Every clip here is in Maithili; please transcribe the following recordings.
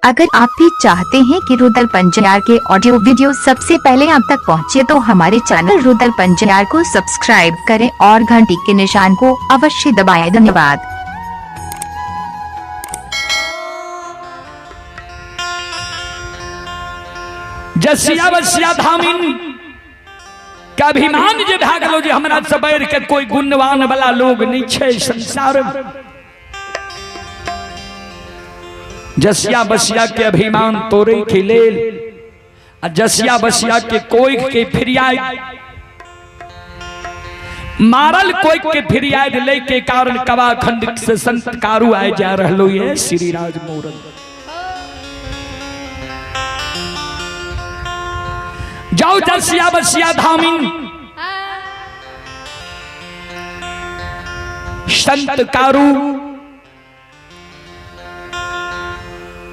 अगर आप भी चाहते हैं कि रुदल पंजियार के ऑडियो वीडियो सबसे पहले आप तक पहुंचे तो हमारे चैनल रुदल पंजियार को सब्सक्राइब करें और घंटी के निशान को अवश्य दबाएं। धन्यवाद। जसिया बसिया धामिन के अभिमान जे भए गेलो जे हमरा से बढ़ि के कोई गुणवान वाला लोग नहीं छै संसार में। जसिया बसिया के अभिमान तोड़े के लेल आ जसिया बसिया के कोई के फिरियाद मारल कोई के फिरियाद ले के कारण कवा खंड से संत कारू आए जा रहलो ये श्री राज मोरन। जाओ जसिया बसिया धामिन संत कारू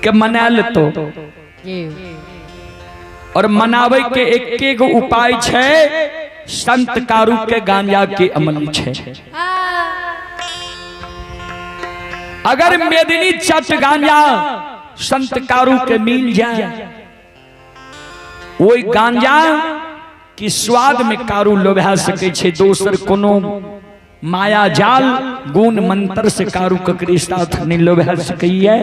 के मनाल तो और मनावे के एक एगो उपाय छै, संत कारू के गांजा के अमल छै। अगर मेदिनी चट गांजा संत कारू के मिल जाए, वही गांजा की स्वाद में कारू लोभा सके छै, दोसर कोनो माया जाल गुण मंत्र से कारू ककरे साथ नहीं लोभा सकैया।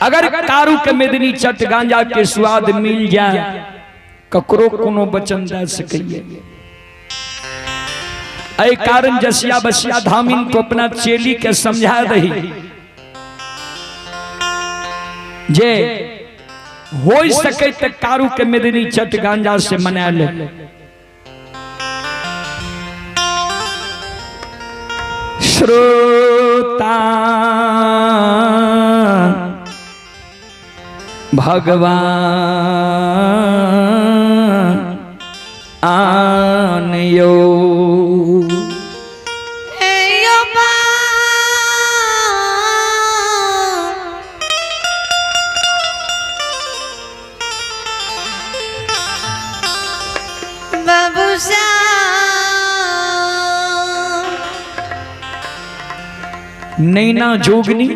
अगर कारू के मेदिनी चट गांजा के स्वाद मिल जाए, ककरो कोनो वचन दे सकैया। एहि कारण जसिया बसिया धामिन को अपना चेली के समझा दही जे हो सके त कारू के मेदिनी चट गांजा से मना ले। श्रोता भगवान आनयो नैना जोगनी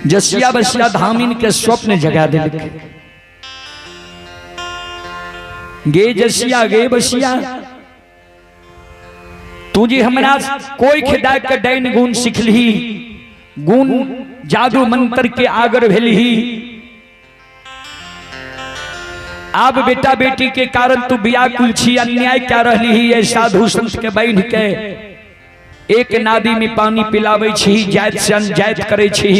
जसिया बसिया धामिन के स्वप्न जगा दिल गे जसिया गे बसिया, तू जी हमरा कोई खिदा के डैन गुण सिखलही, गुण जादू मंत्र के आगर भेलही, आब बेटा बेटी के कारण तू व्याकुल छी, अन्याय क्या रहली ही ये साधु संत के बहन के एक नादी में पानी पिलावे छी, जात से अनजात करे छी।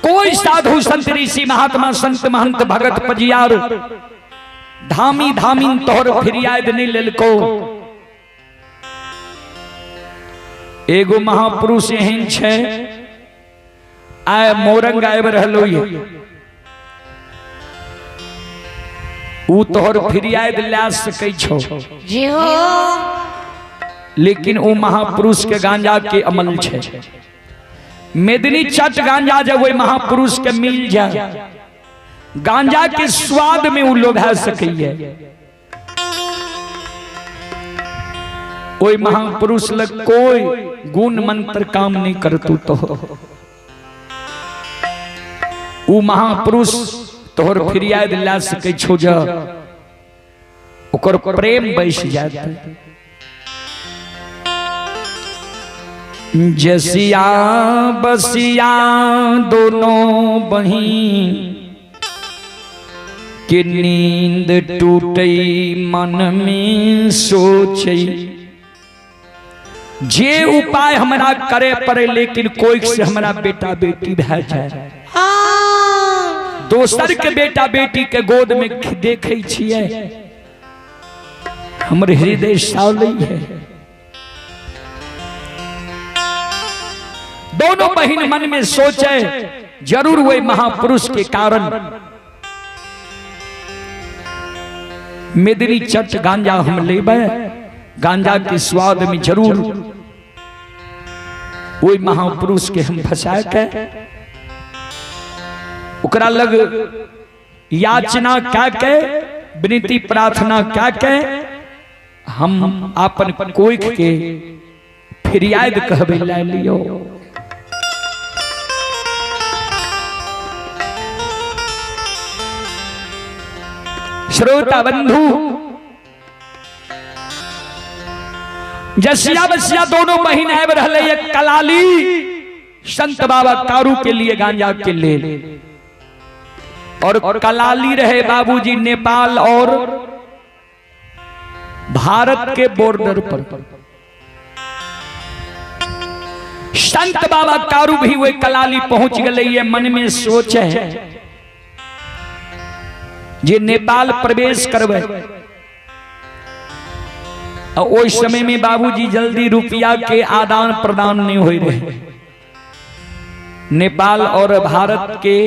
कोई साधु संत ऋषि महात्मा संत महंत भगत पजियार धामी धामीन तोहर फिरियाद नहीं लेलको। एगो महापुरुष एहन छै आय मोरंग आबि रहलो ये, ऊ तोहर फिरियाद ला सकै छौ जी हो, लेकिन ऊ महापुरुष के गांजा के अमल छै। मेदिनी चट गांजा जब वही महापुरुष के मिल जाए, गांजा के स्वाद में ऊ लोभा सकैया। ओई महापुरुष लग कोई गुण मंत्र काम नहीं करतू तो ऊ महापुरुष तोहर फिरियाद ला सकै छौ ज ओकर प्रेम बैस जात। जसिया बसिया दोनों बहिन के नींद टूटई मन में सोचई, जे उपाय हमरा करे पड़े लेकिन कोई से हमरा बेटा बेटी भए जाए। दोसर के बेटा बेटी के गोद में देखे छियै हमर हृदय सावलै है। दोनों बहिन मन में सोचे जरूर वही महापुरुष के कारण मेदनी चट गांजा हम लेबै, गांजा के स्वाद में जरूर वही महापुरुष के हम फंसा के ओकरा लग याचना क्या के विनती प्रार्थना क्या के हम आपन कोई के फिरियाद कहबे ला लियो। श्रोता बंधु, जसिया बसिया दोनों बहिन आबि रहले ये कलाली संत बाबा कारू के लिए गांजा के लिए। और कलाली रहे बाबूजी नेपाल और भारत के बॉर्डर पर। संत बाबा कारू भी वे कलाली पहुंच गए। ये मन में सोच है जे नेपाल प्रवेश करवे, और समय में बाबूजी जल्दी रुपया के आदान प्रदान नहीं हो रहे। नेपाल और भारत के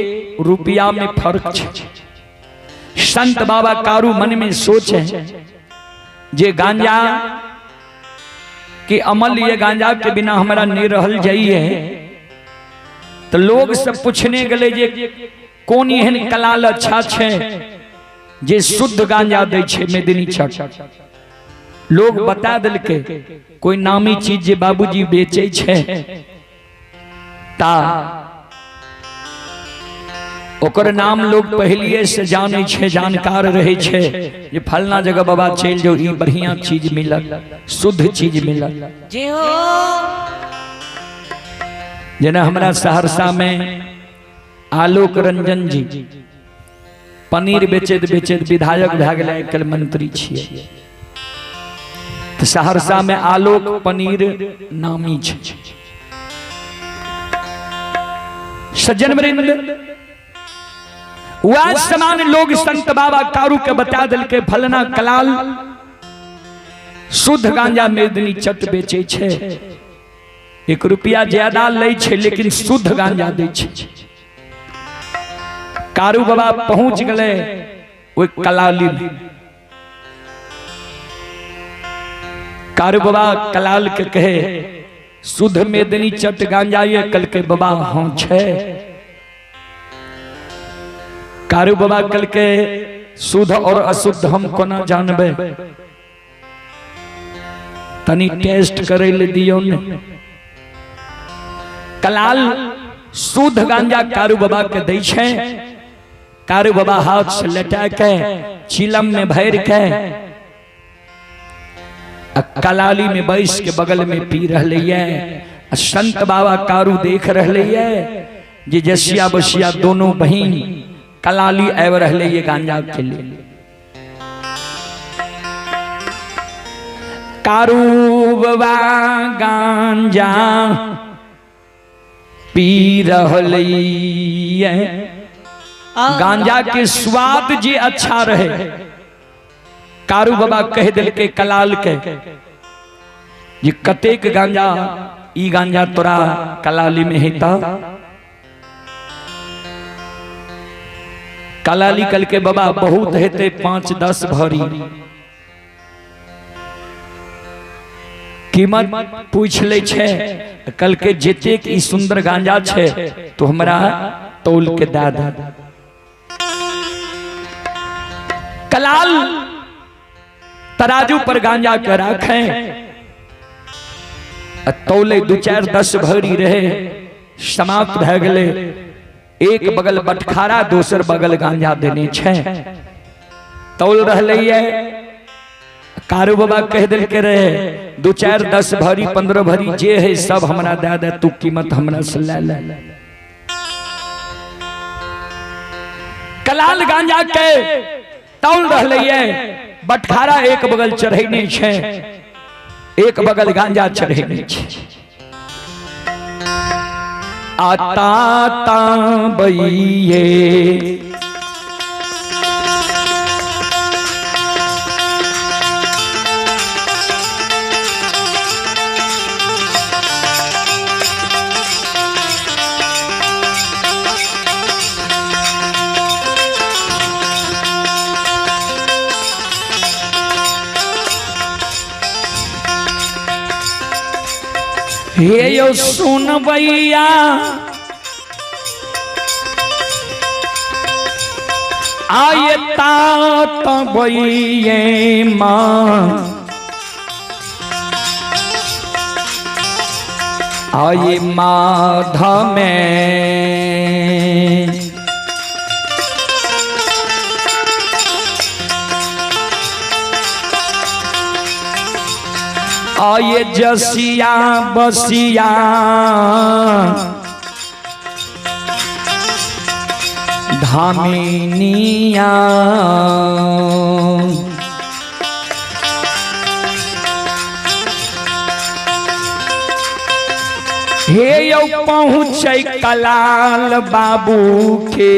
रुपया में फर्क है। संत बाबा कारू मन में सोच है जे गांजा के अमल ये गांजा के बिना हमारा नहीं रहल जाइए। तो लोग सब पूछने गए जे कौन एहन कलाल अच्छा छे जे शुद्ध गांजा दै छे मेदिनी छठ। लोग बता दिलके कोई नामी चीज जे बाबूजी बेचे छे ता ओकर नाम लोग पहलिए से जाने छे, जानकार रहे छे जे फलना जगह बाबा चल जो ई बढ़िया चीज मिलल, शुद्ध चीज मिलल। जेना हमरा सहरसा में आलोक रंजन जी पनीर बेचैत बेचैत विधायक भए गेलै, आइ काल्हि मंत्री छियै। तो सहरसा में आलोक पनीर नामी छै। सज्जन वृंद, वह समान लोग संत बाबा कारू के बता दिलके फलना कलाल शुद्ध गांजा मेदनी चट बेचे छे, 1 रुपया ज्यादा लै छे लेकिन शुद्ध गांजा दै छे। कारू बाबा पहुंच गए ओइ कलाली में। कारू बाबा कलाल के कहे शुद्ध मेदनी चट गांजा ये कल के बाबा हाँ छे। कारू बाबा कल के शुद्ध और अशुद्ध हम कोना जानबे, तनी टेस्ट करे ले दियो ने। कलाल शुद्ध गांजा कारू बाबा के दै छे। कारू बाबा हाथ से लटा के चिलम में भर के कलाली में बैस के बगल में पी रहे है। संत बाबा कारू देख रहे है जे जसिया बसिया दोनों बहिन कलाली आबि रहे ये गांजा के लिए। कारू बाबा गांजा पी रहे है, गांजा के स्वाद जे अच्छा रहे। कारू बाबा कह दिलके कलाल के जे कतेक गांजा ई गांजा तोरा कलाली में हेता। कलाली कल के बाबा बहुत हेते 5-10 भरी। कीमत पूछ ले छे, कल के जेतेक ई सुंदर गांजा छे तो हमरा तौल के दे दे। कलाल तराजू पर गांजा के रखे, तौले 2-4-10 भरी रहे, समाप्त भए गेलै। एक बगल बटखारा दोसर बगल गांजा देने छे, तौल रहले ये। कारू बाबा कह दिलके रहे 2-4-10 भरी 15 भरी जे है सब हमरा दे दे, तू कीमत हमरा से ले ले। कलाल गांजा के तौल रहले ये, बटखारा एक बगल चढ़ेने छे, एक बगल गांजा चढ़ेने छे। आता ता बइये हे यो सुन भैया आये तात बइये माँ, आये माधा में आये जसिया बसिया धामिनिया। हे यौ पहुँचे कलाल बाबू के,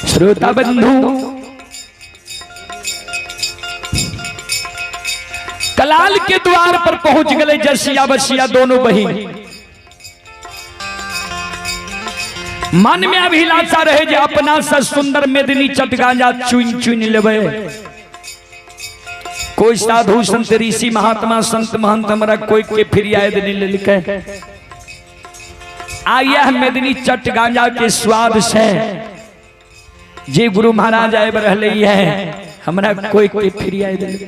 श्रोता बंधु, कलाल के द्वार पर पहुंच गए जसिया बसिया दोनों बहिन। मन में अभिलाषा रहे जे अपना से सुंदर मेदिनी चटगांजा चुन चुन लेवे। कोई साधु संत ऋषि महात्मा संत महंत हमरा कोई के फिरियाद नहीं लेलकै। आ यह मेदिनी चटगांजा के स्वाद से जे गुरु महाराज आबि रहले है हमरा कोई के फिरियाद नहीं।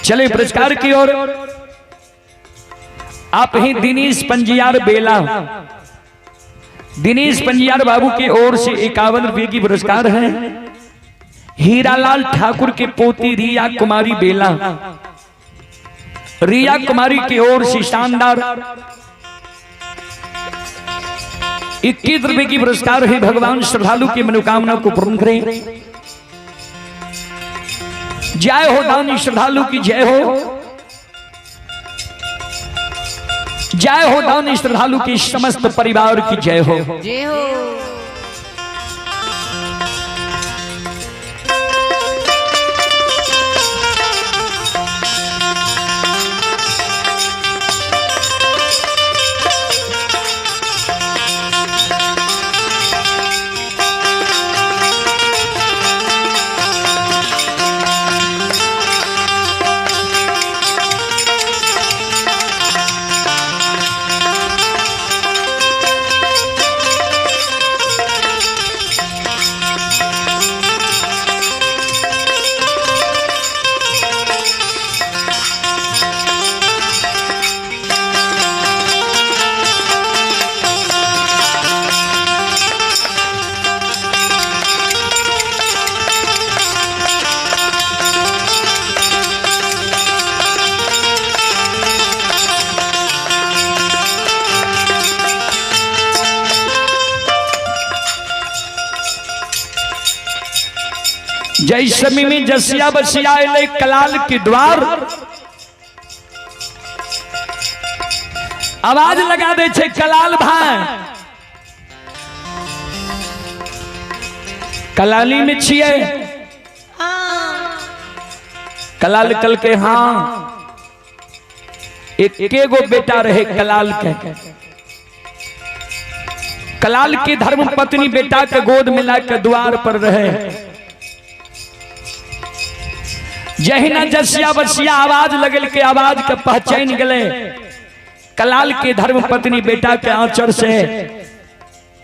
चले पुरस्कार की ओर। आप ही दिनेश पंजियार बेला, दिनेश पंजियार बाबू की ओर से 51 रुपए की पुरस्कार है। हीरालाल ठाकुर के पोती रिया कुमारी बेला, रिया कुमारी की ओर से शानदार 21 रुपए की पुरस्कार है। भगवान श्रद्धालु की मनोकामना को पूर्ण करें। जय हो दानी श्रद्धालु की जय हो, जय हो दानी श्रद्धालु की समस्त परिवार की जय हो। जय हो। जैसमी में जसिया बसिया अलै कलाल के द्वार, आवाज लगा दे छे कलाल भाई, कलाली में छिए। कलाल कल के हाँ, एक गो बेटा रहे कलाल के। कलाल की धर्म पत्नी बेटा के गोद मिला के द्वार पर रहे। जहिना जसिया बसिया आवाज लगल के आवाज के पहचान गए, कलाल के धर्म पत्नी बेटा के आंचर से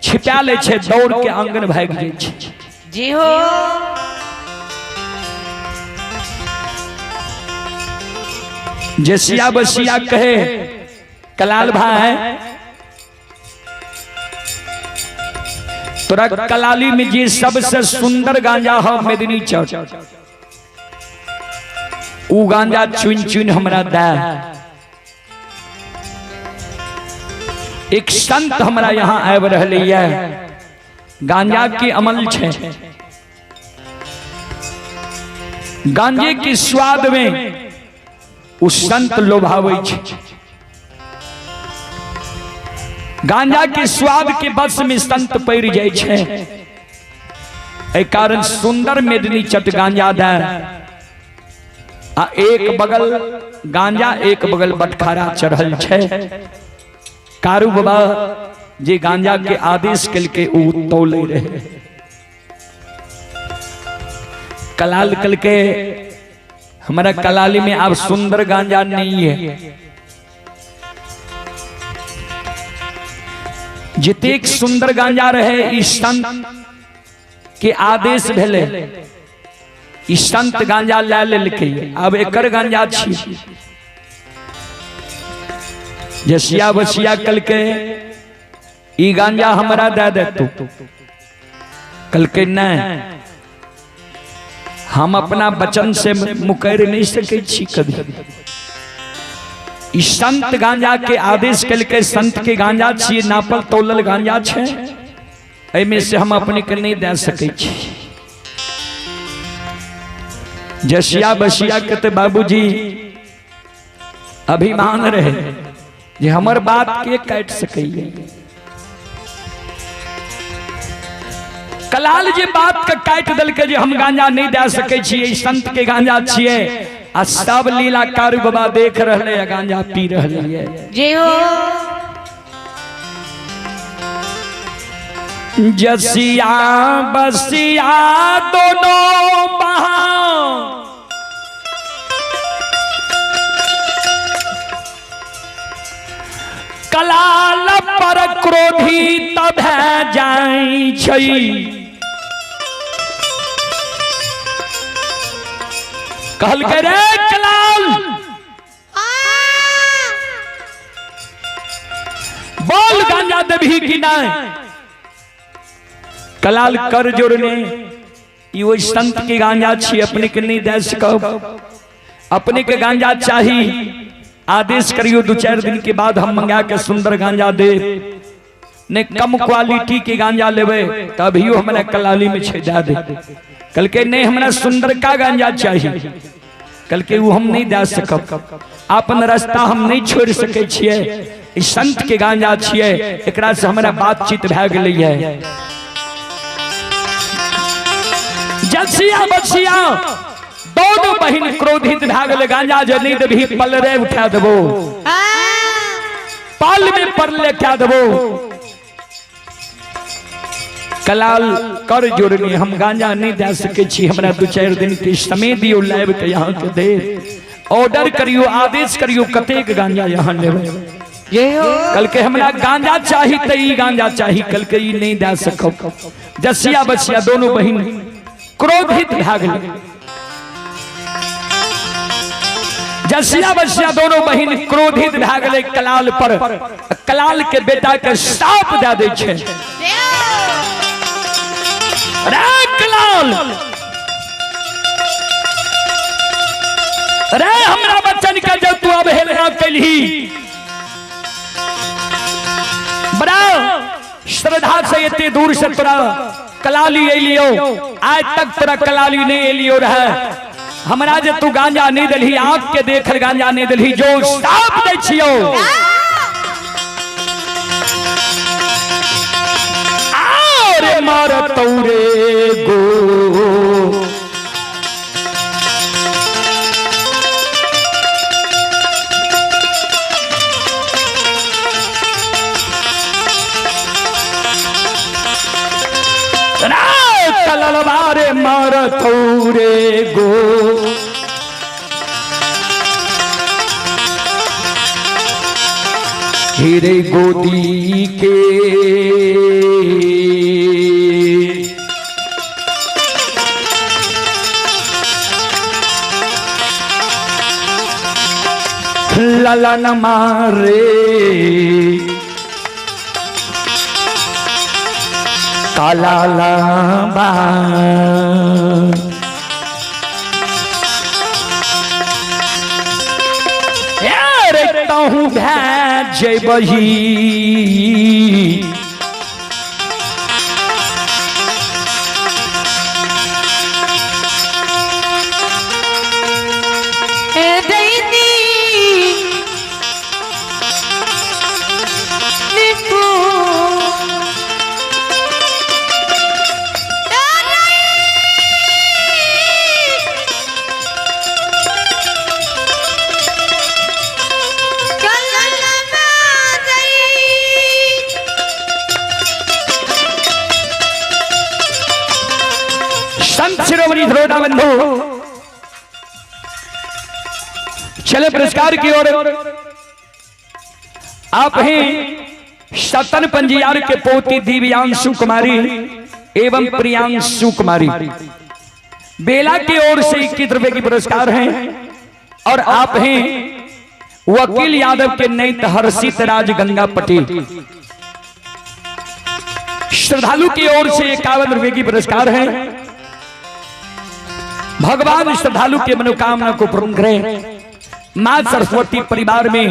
छिपा ले छे, दौड़ के आंगन भाग जाय छे। जी हो। जसिया बसिया कहे कलाल भाई तोरा कलाली में जी सबसे सुंदर गांजा हो मेदिनी चौक, उ गांजा चुन चुन हमरा दे। एक संत हमरा यहाँ आबि रहलै ये, गांजा के अमल छे, गांजे के स्वाद में उ संत लोभावे छे, गांजा के स्वाद के बस में संत पड़ जाय छे। एहि कारण सुंदर मेदिनी चट गांजा दे, आ एक बगल गांजा एक बगल बटखारा चढ़ल छे। कारू बाबा जे गांजा के आदेश कलके उ तौले रहे। कलाल कलके हमारा कलाली में अब सुंदर गांजा नहीं है, जितेक सुंदर गांजा रहे इस संत के आदेश भेले, इस संत गांजा ला लेलकै, अब एकर गांजा छी। जसिया बसिया कलके ई गांजा हमरा दे दे तू, कलके नहीं, हम अपना वचन से मुकर नहीं सकै छी कभी। ई संत गांजा के आदेश कलके, संत के गांजा छी, नापल तौलल गांजा छे, एहिमे से हम अपने के नहीं दे सकै छी। जसिया बसिया के ते बाबूजी अभिमान रहे जे हमर बात के काट सकैये। कलाल जे बात के काट देलकै जे हम गांजा नहीं दे सकै छियै, संत के गांजा छियै, आ सब लीला कारू बाबा देख रहले आ गांजा पी रहले ये। जी हो। जसिया बसिया दोनों बहा, कलाल पर क्रोधी तब जाई छई। कहल के रे कलाल बोल गांजा देबही कि नहीं? कलाल कर जोड़ने ई ओहि संत के गांजा छी, अपने के नहीं दे सकब, अपने के गांजा चाही, आदेश करियो 2-4 दिन के बाद हम मंगा के सुंदर गांजा दे, ने कम क्वालिटी के गांजा लेवे तभियो हमरा कलाली में छे दे। कल के नहीं हमरा सुंदर का गांजा चाहिए, कल के वो हम नहीं दे सकब, अपन रास्ता हम नहीं छोड़ सके छियै, ई संत के गांजा छियै, एकरा से हमरा बातचीत भए गेलै है। जसिया बसिया दोनों बहिन क्रोधित भए गेलै, गांजा जे नहीं देबही पलरे उठा देबो, पाल में परले क्या देबो। कलाल कर जोड़नी हम गांजा नहीं दे सके छी, हमरा 2-4 दिन के समय दियो, लाइव के यहाँ के दे, ऑर्डर करियो, आदेश करियो कतेक गांजा यहाँ लेबै। कल के हमरा गांजा चाही त ई गांजा चाही, कल के ई नहीं दे सकब। जसिया बसिया दोनों बहिन क्रोधित भए गेलै। जसिया बसिया दोनों बहिन क्रोधित भए गेलै कलाल पर, कलाल के बेटा के साप दे दै छै। रे कलाल रे हमरा बच्चन के जब तू अवहेलना कैलही, बड़ा श्रद्धा से एते दूर से तोरा कलाली एलियो, आज तक तोरा कलाली नहीं एलियो रहे, हमरा जे तू गांजा नहीं देलही, आंख के देखल गांजा नहीं देलही, जो साप दै छियो। आरे मार तौरे गो कललवारे मार तौरे गो। हीरे गोदी के ललन मारे काला लाबा तहूँ भै जैबही संत शिरोमणि धरोटा बंधु चले पुरस्कार की ओर। आप ही सतन पंजियार के पोती दिव्यांशु कुमारी एवं प्रियांशु कुमारी बेला की ओर से 21 रुपए की पुरस्कार हैं। और आप ही वकील यादव के नई हर्षित राज गंगा पटेल श्रद्धालु की ओर से 51 रुपए की पुरस्कार है। भगवान श्रद्धालु के मनोकामना को पूर्ण करें। मां सरस्वती परिवार में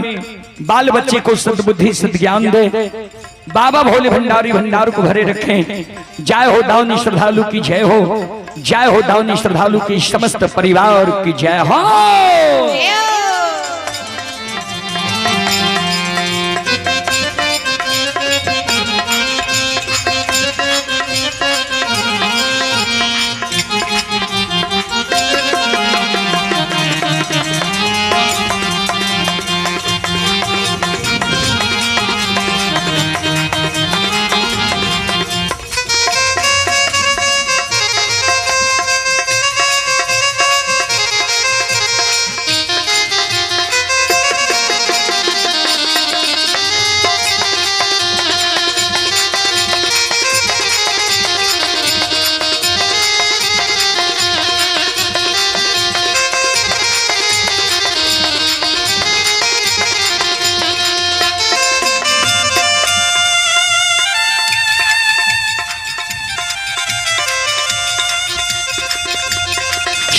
बाल बच्चे को सद्बुद्धि सद्ज्ञान दे। बाबा भोले भंडारी भंडार को भरे रखें। जय हो दावनी श्रद्धालु की जय हो। जय हो दावनी श्रद्धालु की समस्त परिवार की जय हो।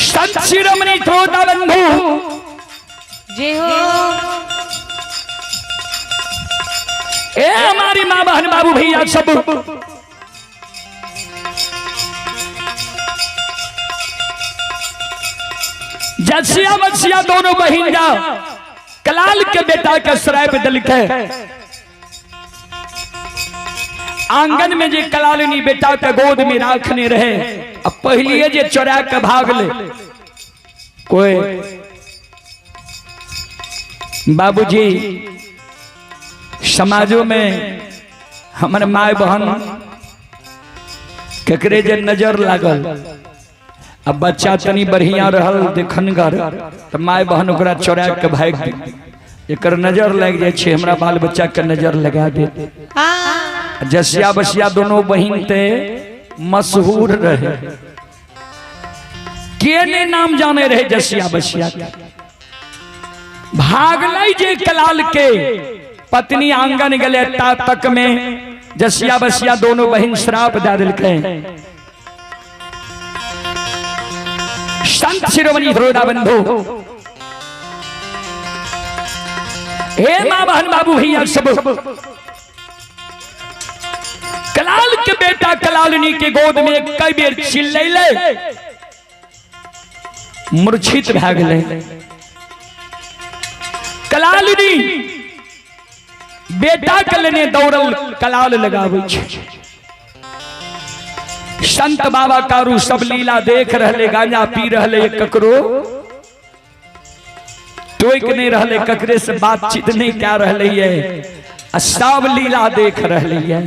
संत शिरोमणि श्रोता बंधु जय हो। ए हमारी माँ बहन बाबू भैया सब जसिया बसिया दोनों बहन जा कलाल के बेटा के सराय पे दलित है। आंगन में जे कलालिनी बेटा के गोद में राखने रहे, अब पहले जे चोरा के भाग ले कोई बाबूजी समाजों में हमर my बहन केकरे जे नजर लागल, अब बच्चा तनी बढ़िया रहल देखनगर तो my बहन ओकरा चोरा के भाग गेल। एकर नजर लग जाए छे, हमरा बाल बच्चा के नजर लगा दे। जसिया बसिया दोनों बहन ते मशहूर रहे, के ने नाम जाने रहे जसिया बसिया। भागलै जे कलाल के पत्नी आंगन गले ता तक में जसिया बसिया दोनों बहन श्राप दे दिलकै। संत शिरोमणि धरोदा बंधु हे मां बहन बाबू भैया सब कलाल के बेटा कलालिनी के गोद में कई बेर चिल्लैले, मूर्छित भए गेलै। कलालिनी बेटा के लेने दौड़ल कलाल लगाबै छै। संत बाबा कारू सब लीला देख रहले, गांजा पी रहले, ककरो टोक नहीं रहले, ककरे से बातचीत नहीं क्या रहले है, सब लीला देख रहले है।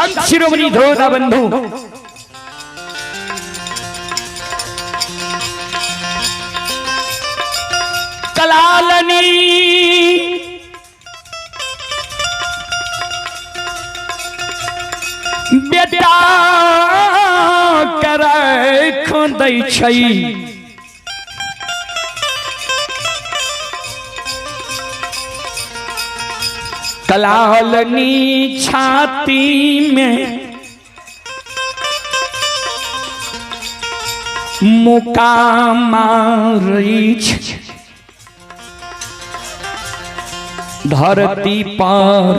संत शिरोमणि ध्रुवदा बंधु कलालनी बेटा करे दै छै कलालनी छाती में मुका मारै छै धरती पर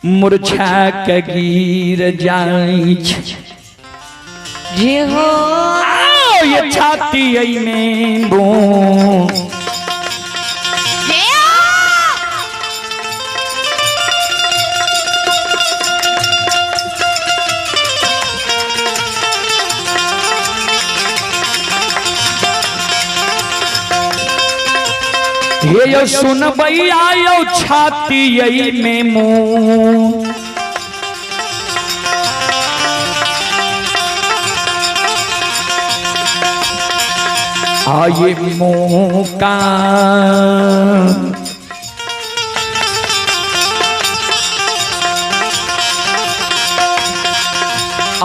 मूर्छा के गिर जाइ छै। जे हो आओ ये छाती में बो हे यो सुनबैया यो छाती में मुँह आये मौका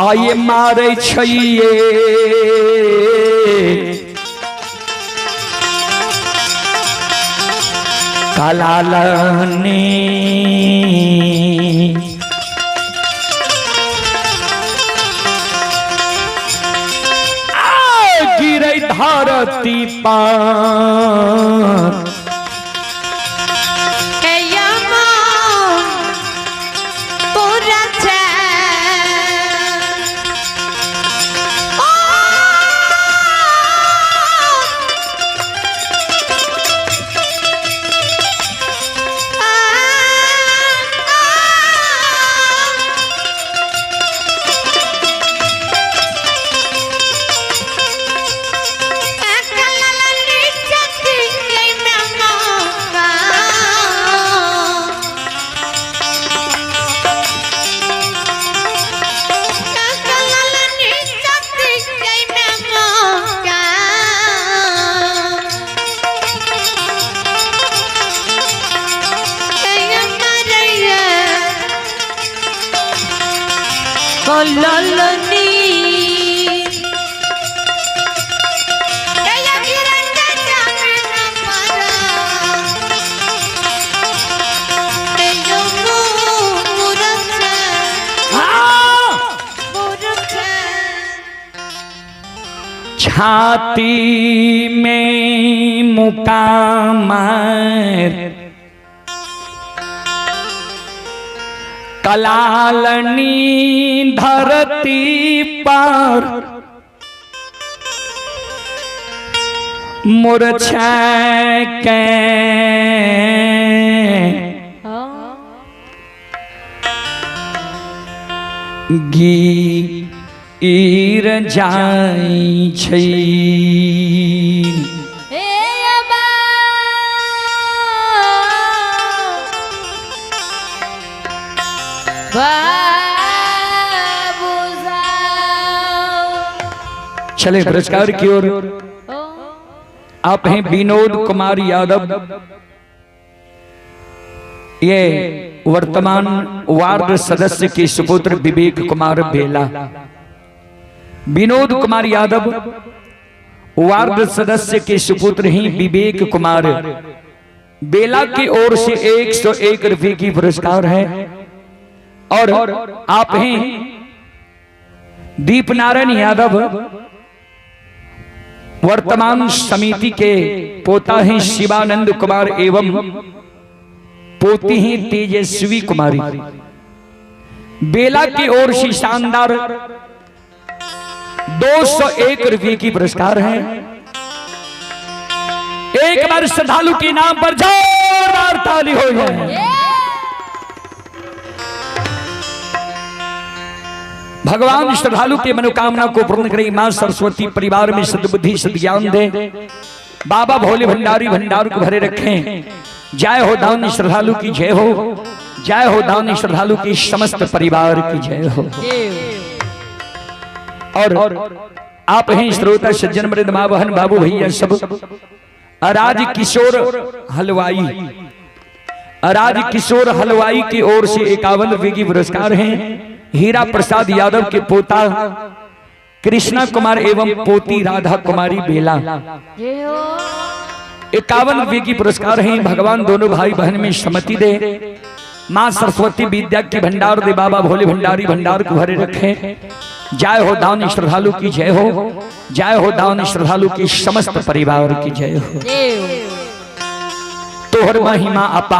आये मारे छैये कलालनी गिरे धरती पर छाती में मुका मार कलालनी धरती पर मूर्छा के गिर जाइ छै। चले पुरस्कार की ओर। आप हैं विनोद कुमार यादव, ये वर्तमान वार्ड सदस्य के सुपुत्र विवेक कुमार बेला। विनोद कुमार यादव वार्ड सदस्य के सुपुत्र ही विवेक कुमार बेला की ओर से 101 रुपये की पुरस्कार है। और आप हैं दीप नारायण यादव, वर्तमान समिति के पोता हैं शिवानंद कुमार एवं पोती हैं तेजस्वी कुमारी। बेला की ओर से शानदार 201 रुपये की पुरस्कार है। एक बार श्रद्धालु के नाम पर जोरदार ताली हो जाए। भगवान श्रद्धालु के मनोकामना को पूर्ण करे, मां सरस्वती परिवार में सद्बुद्धि सद्ज्ञान दे, बाबा भोले भंडारी भंडार को भरे रखें। जय हो दान श्रद्धालु की जय हो, जय हो दानी श्रद्धालु की समस्त परिवार की जय हो। और आप हैं श्रोता सज्जन मृद माँ बहन बाबू भैया सब। राज किशोर हलवाई, राज किशोर हलवाई की ओर से 51 रुपए की पुरस्कार हैं। हीरा प्रसाद यादव के पोता कृष्णा कुमार एवं पोती राधा कुमारी बेला 51 रुपए की पुरस्कार हैं। भगवान दोनों भाई बहन में सम्मति दे, माँ सरस्वती विद्या के भंडार दे, बाबा भोले भंडारी भंडार को भरे रखें। जय हो दान श्रद्धालु की जय हो, जय हो दान श्रद्धालु की समस्त परिवार की जय हो। तोहर महिमा अपार,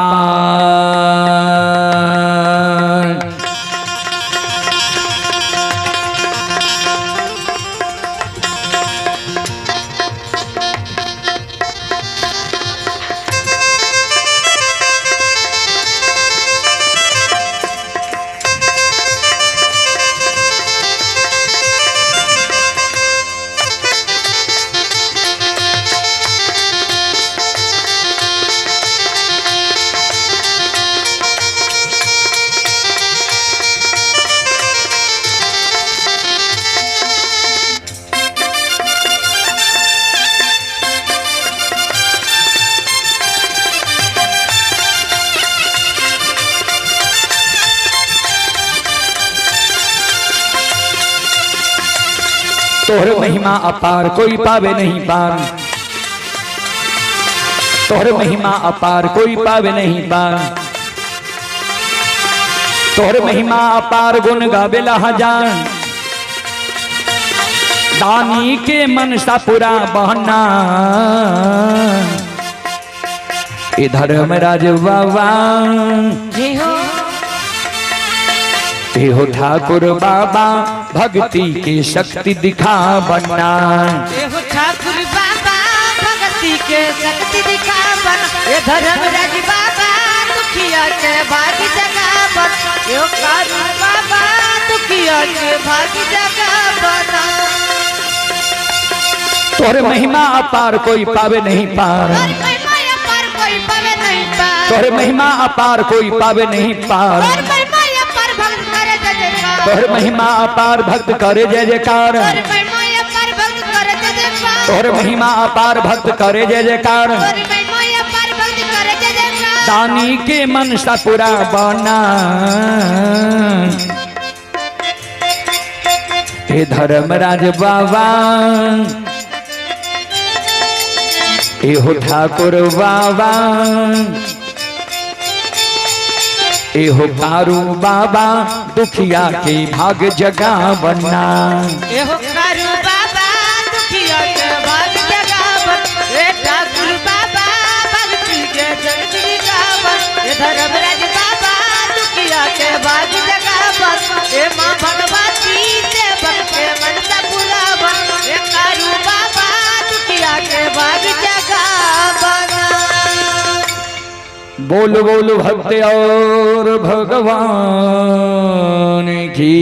तोहर महिमा अपार कोई पावे नहीं पार, तोहर महिमा अपार कोई पावे नहीं पार, तोहर महिमा अपार गुण गावेला हजार, दानी के मनसा पूरा बहना। इधर धर्मराज बाबा हो ठाकुर बाबा भक्ति की शक्ति दिखा बना, हो ठाकुर बाबा भक्ति के शक्ति दिखा बना, ये धर्मराज बाबा दुखिया के भाग जगा बना, यो कारू बाबा दुखिया के भाग जगा बना। तोहर महिमा अपार कोई पावे नहीं पार, तोहर महिमा अपार कोई पावे नहीं पार, तोहर महिमा अपार भक्त करे जय जयकार, तोहर महिमा अपार भक्त करे जय जयकार, दानी के मनसा पूरा बना। हे धर्मराज बाबा हे हो ठाकुर बाबा एहो कारू बाबा दुखिया के भाग जगा बना, एहो कारू बाबा दुखिया के भाग जगा बना, ए ठाकुर बाबा भक्ति के शक्ति दिखा बना, ए धर्मराज बाबा दुखिया के भाग जगा बना, ए मां भगवती सेवक के मनसा पूरा बना, ए कारू बाबा दुखिया के भाग जगा बना। बोल बोल भक्त और भगवान की।